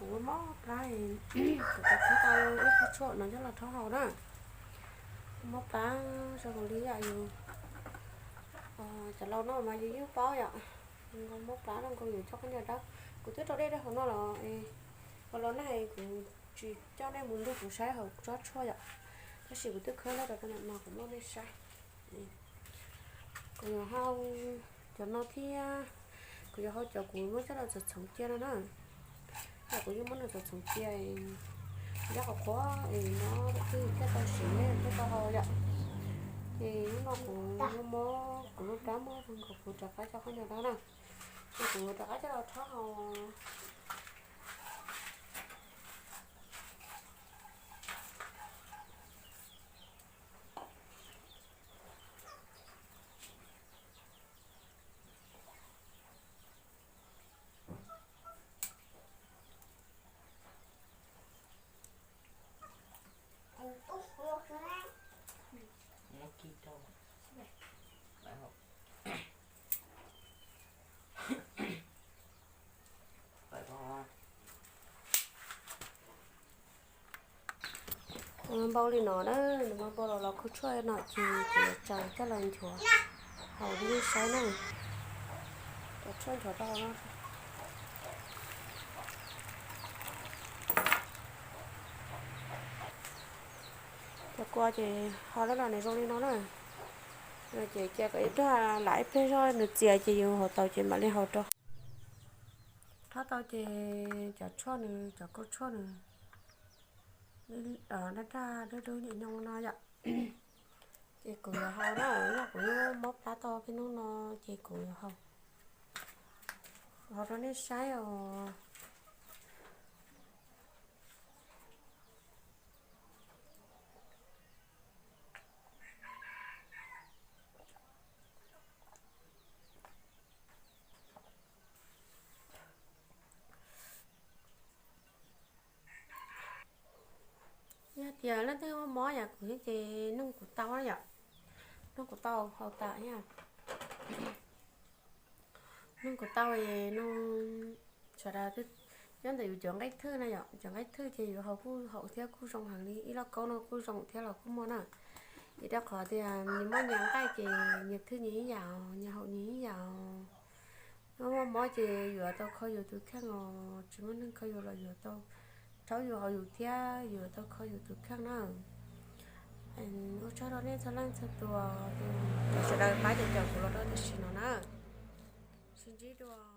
Kuv mob plab, kuv tau ib qho tshuaj no coj los rhaub haus na. Mob plab zoo li yam yus, cov laus no mas yus yeej paub yom. Mob plab no nkaus yus coj qhov nyuag dawb. Kuv twb rau dej rau hauv no los, ua los nag kuv tsis coj nej mus nrug kuv saib hauv tsob tshuaj yom. Tab sis kuv twb khawb lawm rau ntawm no kuv muab nej saib. Kuv yuav hau cov no thiab, kuv yuav hau cov kuv muab coj los txhoov txhoov cia no na. Yog kuv yeej muab nws txhoov txhoov cia, yog qhuav qhuav es no twb thiaj tau siv thiaj tau hau yom. Ces hnub no kuv mob, kuv lub plab mob nkaus kuv rov qab coj qhov nyuag dawb na. Ces kuv rov qab coj los rhaub haus. Npau li no na, nws npau npau los los khub tshuaj no ces kuv yuav tsaws coj los nchuav haus rau nej saib na. Cov tshuaj nchuav rau hauv no. Cov kua ces ho lawm los nws zoo li no na. Ces cia kom ib pliag lam ib pliag zog nws txias ces yus haus tau ces mam li haus rau. Rhaub tau ces cov tshuaj nws, cov kua tshuaj nws daj daj dub dub nyooj nyooj no yom. Ces kuv yuav haus na, yog kuv yeej mob plab tau peb hnub no ces kuv yuav haus, haus rau nej saib os. Yog tias leej twg mob mob yam kuv thiab ces nug kuv tau yom, nug kuv tau haus tas thiab. Nug kuv tau es nug sawv daws, nyob ntawm yus cov nqaij thwj na yom, cov nqaij thwj ces yus haus kuj haum thiab kuj zoo heev li, ib lauj kaub no kuj zoo thiab los kuj muaj na. Vim rau qhov tias nyias muaj nyias nqaij ces nyias thwj nyias ib yam, nyias haum nyias ib yam. Muaj mob ces yuav tau kho yus tus kheej os, tsis muaj neeg kho yus los yuav tau rhaub yus haus yus thiab yuav tau kho yus tus kheej na. Ua tsaug rau nej txhua leej txhua tus, sawv daws pab caum kuv los rau tam sim no na. Sib ntsib dua.